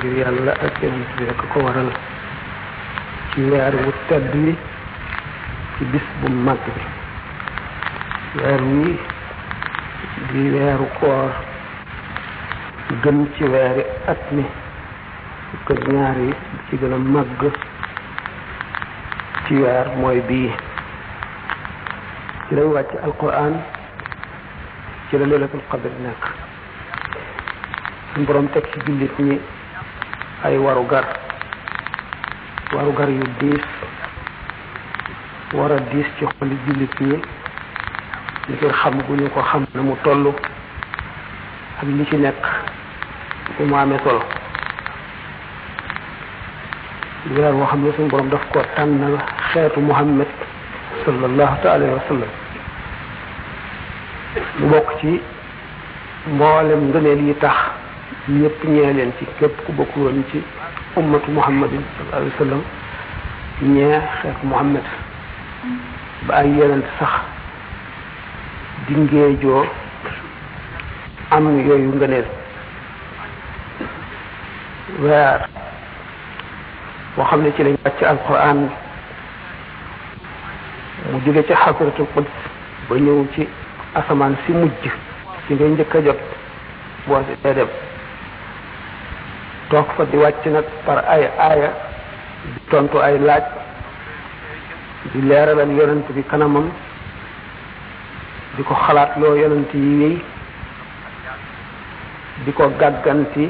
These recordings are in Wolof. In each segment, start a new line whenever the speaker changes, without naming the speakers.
ngir yàlla ak yonent bi rek ko waral ci weer wu tedd wi ci bis bu mag bi weer wi di weeru koor gën ci weeri at mi fukk ak ñaar yi ci gën a màgg ci weer mooy bii ci lañ wàcc alquran ci la laylatul qadr nekk suñu borom teg ci jullit ñi ay warugar yu diis war a diis ci xoli jullit ñi ngir xam gu ñu ko xam na mu toll ak li ci nekk bu mu amee solo weer woo xam ne suñu borom daf ko tànnal xeetu Muhammad sallallahu taala wa sallam mu bokk ci mboolem ngëneel yi tax ñëpp ñee leen ci képp ku bokk woon ci ummatu Muhammadin sallallahu alayhi wa sallam ñee xeetu Muhammad ba ay yeneen sax di ngéejoo am yooyu ngëneel weer boo xam ne ci lañ wàcc alquran mu jóge ci xasratul quds ba ñëw ci asamaan si mujj si ngay njëkk a jot boo si dee dem toog fa di wàcc nag par ay aaya di tontu ay laaj di leeralal yonent bi kanamam di ko xalaat loo yonent yi wéy di ko gàgganti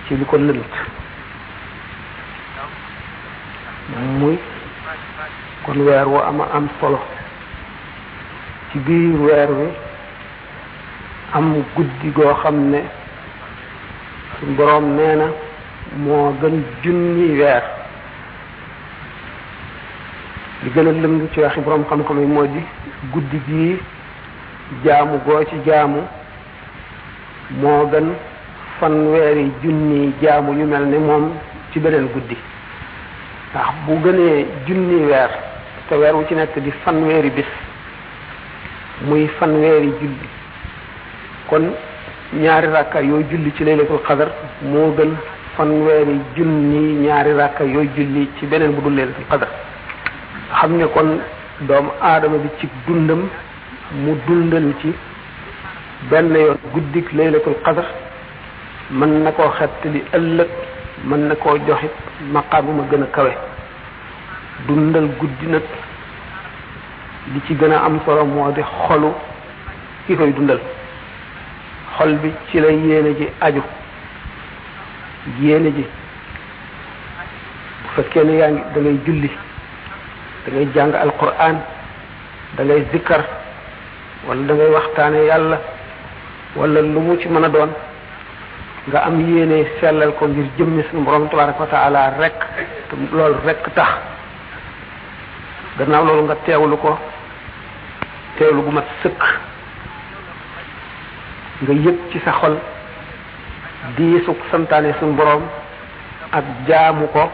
ci li ko lënt muy kon weer wu am solo ci biir weer wi am guddi goo xam ne suñ boroom nee na moo gën junni weer li gën a lëng ci waxi boroom xam-xam yi moo di guddi gii jaamu goo ci jaamu moo gën fanweeri junni jaamu yu mel ne moom ci beneen guddi ndax bu gënee junni weer te weer wu ci nekk di fanweeri bis muy fanweeri julli kon ñaari rakka yooy julli ci laylatul qadr moo gën fanweeri junni ñaari rakka yooy julli ci beneen bu dul laylatul qadr xam ne kon doomu aadama bi ci dundam mu dundal ci benn yoon guddik laylatul qadr mën na koo xettali ëllëg mën na koo joxit maqaam bu ma gën a kawe dundal guddi nag li ci gën a am solo moo di xolu ki koy dundal xol bi ci la yéene ji aju yéene ji bu fekkee ne yaa ngi da ngay julli da ngay jàng alquran da ngay zikkar wala da ngay waxtaane yàlla wala lu mu ci mën a doon nga am yéene sellal ko ngir jëmmi suñu borom tabaraka wa taala rek te loolu rek tax gannaaw loolu nga teewlu ko teewlu gu mat sëkk nga yëg ci sa xol diisug santaane suñu borom ak jaamu ko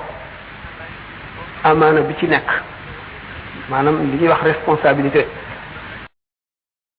amaana bi ci nekk maanaam li ñuy wax responsabilité